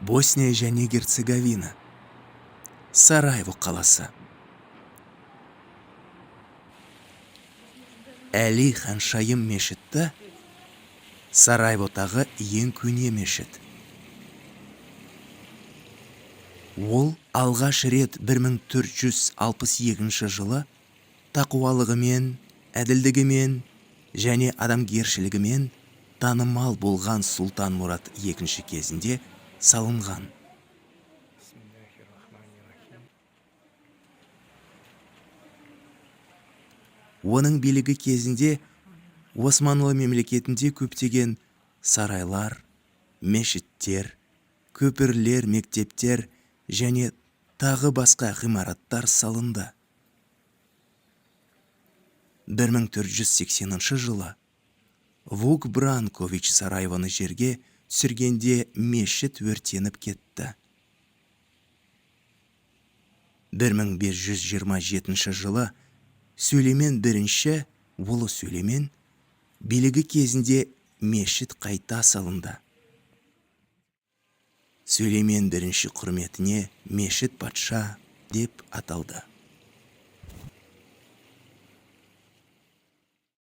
Босния және Герцеговина. Сараево қаласы. Әли ханшайым мешіті Сараеводағы ең көне мешіт. Ол алғаш рет 1462 жылы тақуалығымен, әділдігімен және адамгершілігімен танымал болған сұлтан Мұрат II кезінде салынған. Оның билігі кезінде Османлы мемлекетінде көптеген сарайлар, мешіттер, көпірлер, мектептер және тағы басқа ғимараттар салынды. 1480 жылы Вук Бранкович Сараевоны жерге түсіргенде мешіт өртеніп кетті. 1527 жылы Сүлеймен бірінші ұлы Сүлеймен билігі кезінде мешіт қайта салынды. Сүлеймен бірінші құрметіне мешіт патша деп аталды.